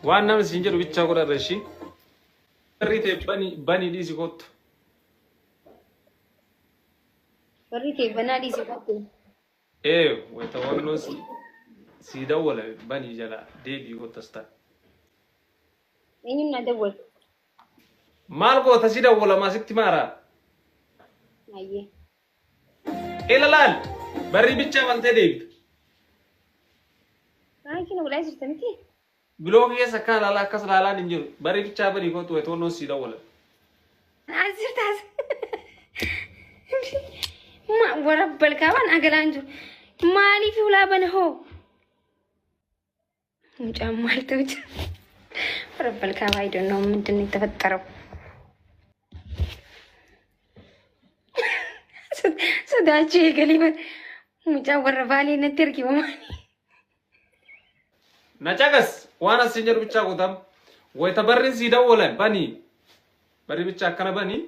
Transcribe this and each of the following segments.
Waan namni siin jedhu bichaa godha irra ishii. Barrii ta'e bani bani dhiisi kottu. Barri kee banaa dhiisi kottu. Ee wayita wannoon si sii dawwala bani jala deebii kottas ta'a. Eenyuun na dawwala? Maal goota si dawwalamaa sitti maaraa? Ayyee. Ila laal barrii bichaa bantee deebita. Baankii na godhaa jirta miti? Bilookii keessa akkaan laalaa akkas laalaan hin jiru. Barrii bichaa banii kottu wayita wannoon sii dawwala. As jirta as. Ma warra balkaawwan agalaan jiru. Maaliif ulaa bana hoo? Mucaan maal ta'u jira? Warra balkaawaa I don't know ምንድን ነው የተፈጠረው? Sodaachuu eegalee bara. Mucaan warra baalee natti ergima maali? Na caqas waan as siin jedhu bichaa gootam. Wayita barriin sii dawwala banii. Barrii bichaa akkana banii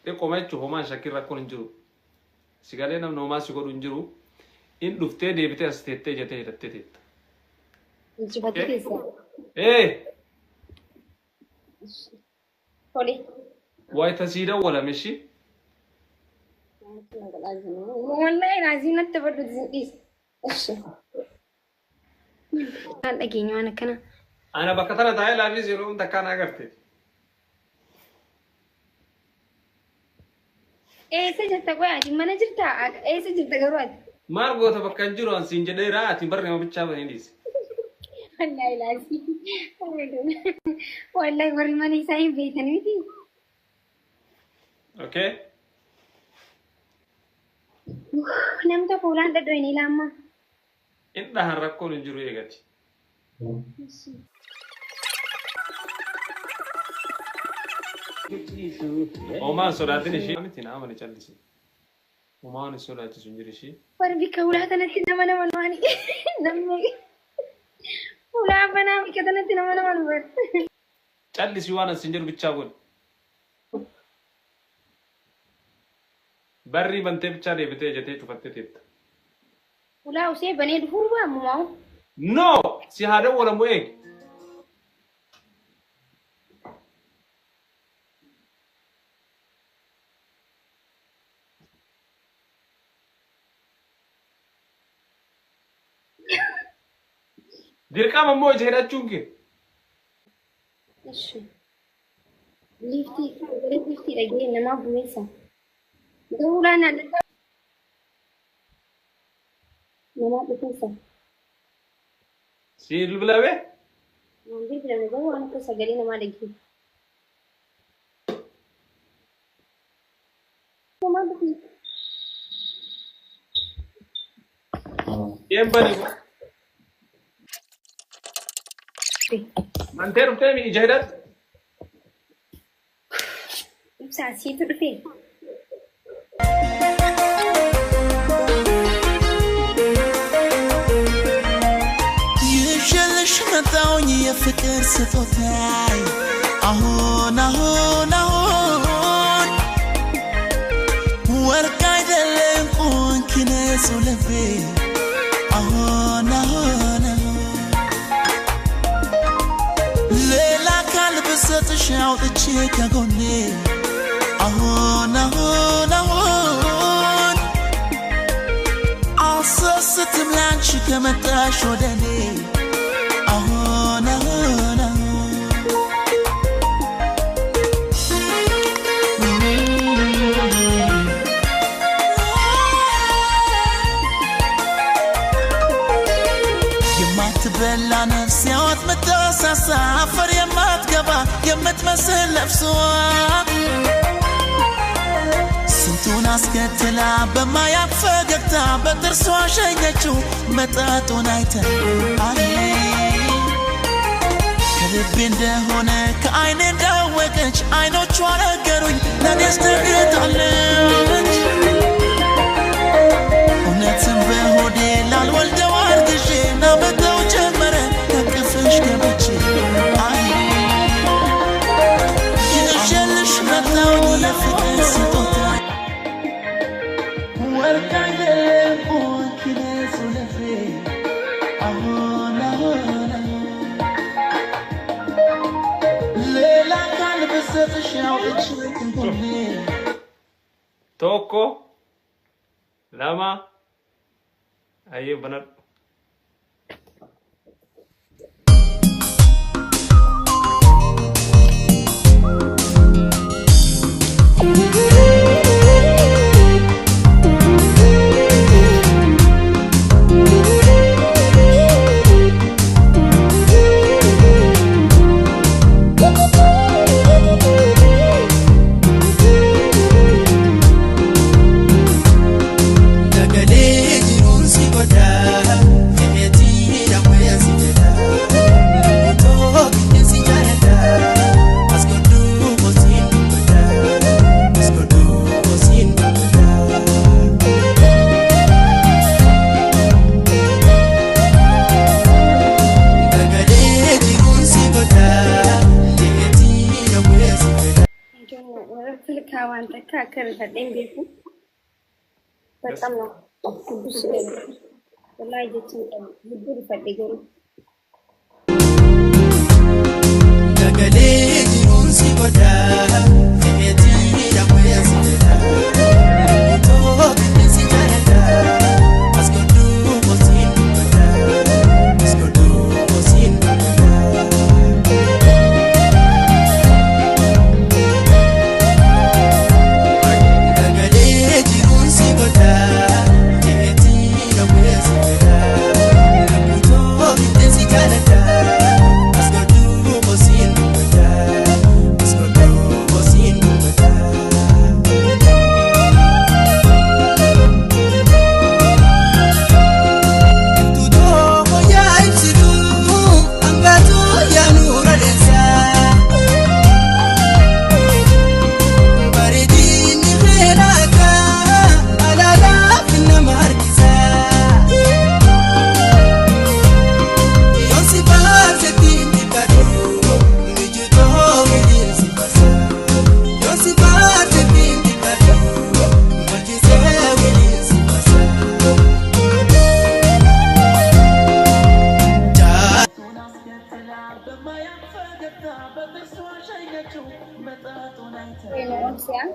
xiqqooma jechuun homaan shakkiin rakkoon hin jiru. Si galee namni homaa si godhu hin jiru. In dhuftee deebitee as teettee jetee hidhattee teetta. Injifattee teessa. Ee Tole. wayita sii dawwalame ishii. Wallahi raazii natti badhu dhiisa. Ishi. Maal dhageenya waan akkanaa? Ana bakka tana taa'ee laafii yeroo hunda akkaan agarte. Eessa jirta qoy ati mana jirta? Eessa jirta garuu ati? Maal goota bakka hin jiru an siin jedheera ati barri nama bichaa banii dhiisi. Wallahi laazii. Wallahi warri mana isaa hin beekan miti. Okay? Nam tokko ulaan dhadho'in ilaamma. In dhahan rakkoon hin jiru eegati. Homaan sodaatin ishii miti na amani callisi. Homaan hin sodaachisu hin jiru ishii. Warri bikka ulaa tanatti nama nama nuwaani. Namni ulaa banaa bikka tanatti nama nama nuwaani. Callisi waan as hin jedhu bichaa godhi. Barrii bantee bichaa deebitee jetee cufattee teetta. Ulaa usee banee dhufuu ammumaa. No! Si haa dawwalamu eegi. Dirqama immoo ija hidhachuun kee. Ishi. Liiftii sagalee liiftii dhagee namaa bu'eessa. Garuu ulaan adda namaa dhufeessa. Si bilbilame? Naan bilbilame garuu waan akka sagalee namaa dhagee. Namaa dhufeessa. Deem bani. Mantee dhuftee mi ija hidhadhu. Ibsaa siitu dhufee. ይዤልሽ መጣሁኝ የፍቅር ስጦታዬ አሁን አሁን አሁን ወርቅ አይደለም ቁንኪ ንጹህ ልቤ አሁን አሁን አሁን ሌላ አካል ብሰጥሽ አውጥቼ ከጎኔ አሁን አሁን አሁን አልሰስትም ላንቺ ከመጣሽ ወደኔ አሁን አሁን አሁን የማትበላ ነፍስ ያዋት ምታሳሳ አፈር የማትገባ የምትመስል ነፍሷ ስንቱን አስከትላ በማያቅ ፈገግታ በጥርሷ ሸኘችው መጣጡን አይተ አይ ከልቤ እንደሆነ ከአይኔ እንዳወቀች አይኖቿ ነገሩኝ ለእኔስ ትግጣለች እውነትም በሆዴ ላልወልደው አርግዤ ናመተው ጀመረ ከቅፍሽ ገብቼ አይ ይዤልሽ መጣሁኝ የፍቅር ስጦታ ወርቅ አይደለም ቁንኪ ንጹህ ልቤ አሁን አሁን አሁን Tokko, lama, ayyee banadhu. Dagalee jiruun si godhaa, fe'eetii dawwee si jedhaa. Otoo qilleensi jaaladhaa, as godhuu kosiin dubbadhaa, as godhuu kosiin dubbadhaa. Dagalee jiruun si godhaa, fe'eetii dawwee si jedhaa. Warra waan takka akka rifadhee hin beeku. በጣም ነው ቅዱስ ወላሂ jechuun qabu hedduu rifadhe garuu. Dagalee jiruun si godhaa, fe'eetii dawwee si jedhaa. Otoo qilleensi jaaladhaa, as godhuu kosiin dubbadhaa, as godhuu kosiin dubbadhaa. Dagalee jiruun si godhaa, fe'eetii dawwee si jedhaa. Otoo qilleensi jaaladhaa, as godhuu kosiin dubbadhaa, as godhuu kosiin dubbadhaa. Tutoo yaa ibsituu, hangatuu yaa nuura leensaa. Bareedinni feeraaka, alaalaaf nama harkisa. Yoon si baase tiin dhiqadhu, mijutoo wiliin si basa. Yoon si baase tiin dhiqadhu, hojjisee wiliin si basa. Obsiyaa.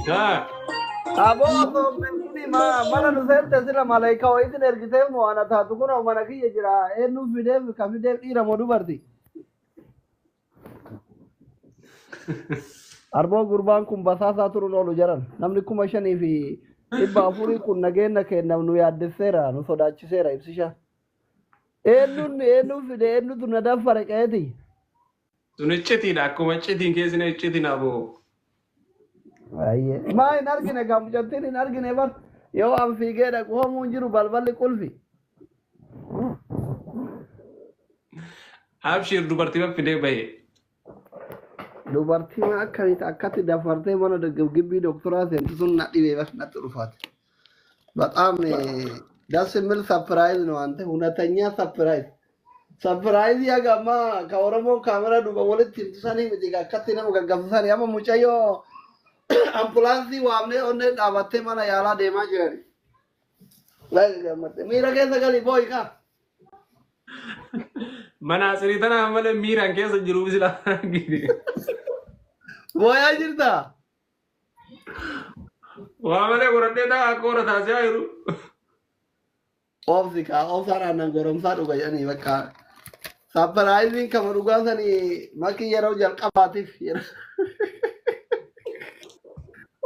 Haa. Aboo osoo beekni mana nu seente sila malaayika wayiitiin ergitee moo ana taatu kun mana kiyya jira eenyu fideef ka fideef dhiira moo dubarti. Arboo gurbaan kun basaasaa turuun oolu jaran namni 5400 kun nageenya kennaaf nu yaaddesseera nu sodaachiseera ibsisha. Eenyuun eenyu fide eenyutu na daffare qeeti. Sun iccitiidha. Akkuma iccitiin keessina iccitiin aboo. Baay'ee. Maa hin argine kan mucattiin hin argine bar yoo an fiigee dhaqu homuu hin jiru balballi qulfi. Abshir dubartii fidee bahe. Dubartii maa akkamitti akkatti dafartee mana gibbii doktoraa seentu sun na dhibee bar natti dhufaate. በጣም ደስ የሚል surprise ነው። አንተ እውነተኛ surprise surprise ያጋማ ከኦሮሞ ካሜራ ዱባ walitti himtu sanii miti akkatti nama gaggabsiisan amma mucayyoo ambulaansii waamnee onnee dhaabattee mana yaalaa deemaa jiran. Miira keessa galii booyi kaa. Mana asirii tana malee miiraan keessa jiru sila. Booyaa jirtaa? Waa malee godhadhee taa akka hora taasisaa jiru. Oobsi kaa oobsaan aannan goromsaa dhuga jedhanii bakka surpriseiin kama dhugaa sanii makii yeroo jalqabaatiif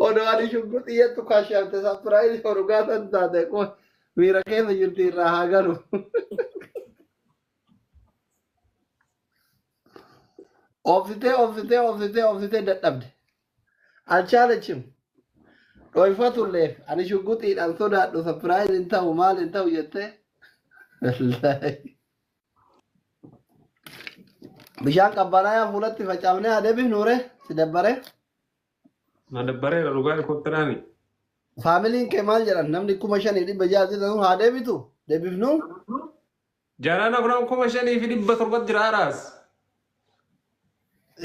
odoo ani shugguxii jettu kaashaamte surprise dhugaa san taate miira keessa jirti irraa haa galu. Oobsitee oobsitee oobsitee oobsitee dadhabde. Alchaalechim. Dhoyfatulleef ani shugguxiidhaan sodaadhu surprise hin ta'u maal hin ta'u jettee. Bishaan qabbanaa'aa fuulatti facaafnee haa deebifnu ree si dabbare. Na dabbareera dhugaa helikoofteraani. Faamiliin kee maal jedhan namni 5600 jedhan haa deebitu deebifnu. Jaaraan kun 5700 jira haaraas.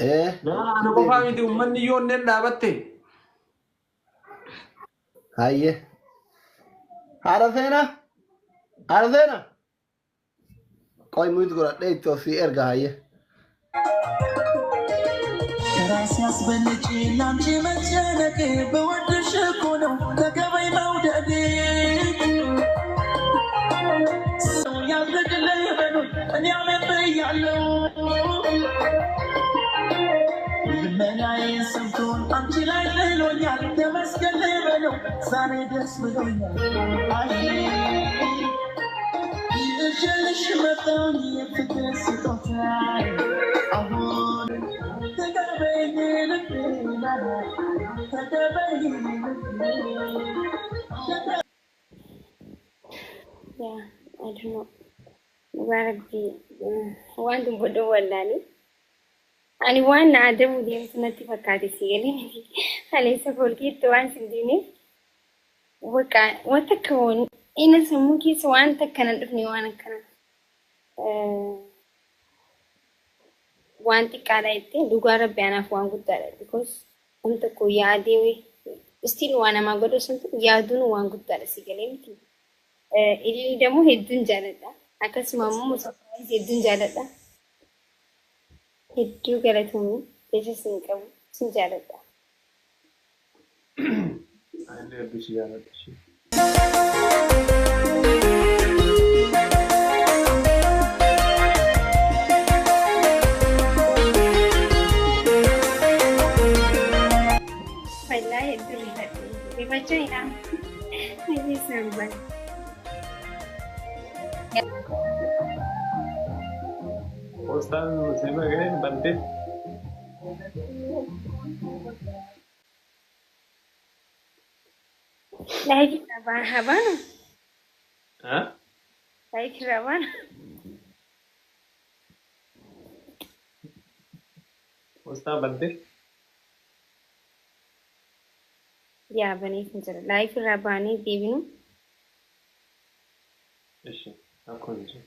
Ee. Ana qofaa miti uummanni yoo onneen dhaabatte. Hayyee. Haadha seenaa. Haadha seenaa. Qoy mute godhadhee itti osii erga hayyee. ከራሴ አስበልጬ ላንቺ መጨነቄ በወድሽ እኮ ነው ተገበይ መውደዴ ሰው ያዝልቅልህ በሉኝ እኔ አሜን ብያለሁ። ልመናዬን ሰምቶ አንቺ ላይ ጥሎኛል ተመስገን ልበለው ዛሬ ደስ ብሎኛል። አይ ይዤልሽ መጣሁኝ የፍቅር ስጦታ አሁን ተቀበይኝ ልቤ ተቀበይኝ ልቤ። Yaa, I don't know. Dhugaa rabbii waan dubbadhu wallaalee. Ani waan na adabu deemtu natti fakkaate si galee haleessa folkiitti waan sin deemeef waqa waan takka ina sammuu keessa waan takka nan dhufne waan akkana waan xiqqaadha jettee dhugaa rabbi anaaf waan guddaadha because nam tokko yaadee still waan namaa godhu sun yaaduun waan guddaadha si galee miti. Ililii ደግሞ hedduun jaaladha. Akkasuma immoo surprise hedduun jaaladha. Hedduu galatoomii jecha sin qabu sin jaaladha. Ani hedduu si jaaladha. Fallaa hedduu rifadhe. Rifachuu hin hafu. Hojii isaan bana. Poostaan sirba ga'ee bantee. Laayikii irraa haa baanu. Haa? Laayikii irraa baanu. Poostaa bantee. Yaa banee kan jira. Laayikii irraa baanee deebinu. Ishi akkuma jiru.